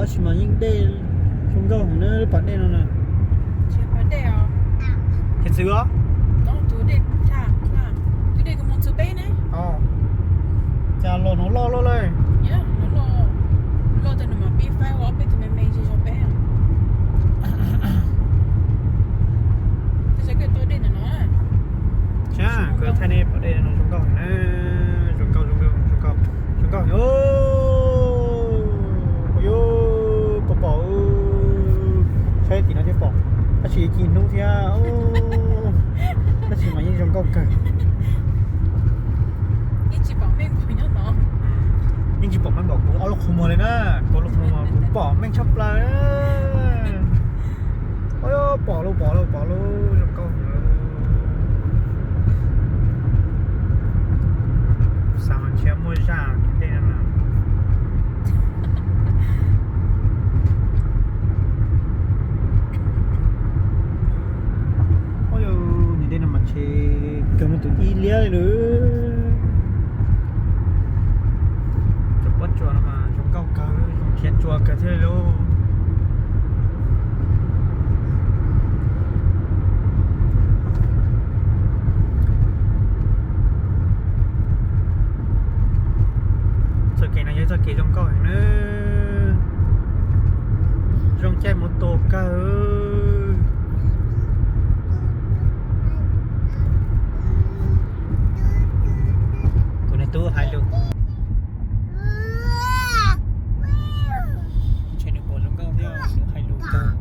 Tab sis mas yeej dej zoo nkauj heev na, lub pas dej no na. Tsis pas dej os. Hiav txwv os. Tus dej, tus dej kuv mus txug peb ne. Cas los no loj loj lawm. Loj, loj tag no mas peb faib ua ob peb tug me me zog peb. Teb chaws koj tau dej ntawm no. Tsav, kuv thaij nej pom dej no zoo nkauj na, zoo nkauj, zoo nkauj, zoo nkauj, zoo nkauj. Ua yuav pom pom, saib tim no thiaj pom, tab sis ci hnub thiab, tab sis mas yeej zoo nkauj kawg. Yeej tsis pom meej npaum kuv ob lub qhov muag li na, kuv ob lub qhov muag kuv pom meej tshaj plaws. Ua yuav pom lawm, pom lawm, pom lawm, zoo nkauj heev. Xav mas ntshe muaj zaj dej no na. Ua yuav, niam dej no mas ntshe kawg muaj tus ib liab li lawm. Cov pob tsuas no mas zoo nkauj kawg, zoo nrhiav tsuas kawg thiab li lauj. Txoj kev no yog txoj kev zoo nkauj heev na, zoo caij mus tos kawg. Kuv niag tub hais lus, ntshe nws pom zoo nkauj thiab nws hais lus kawg.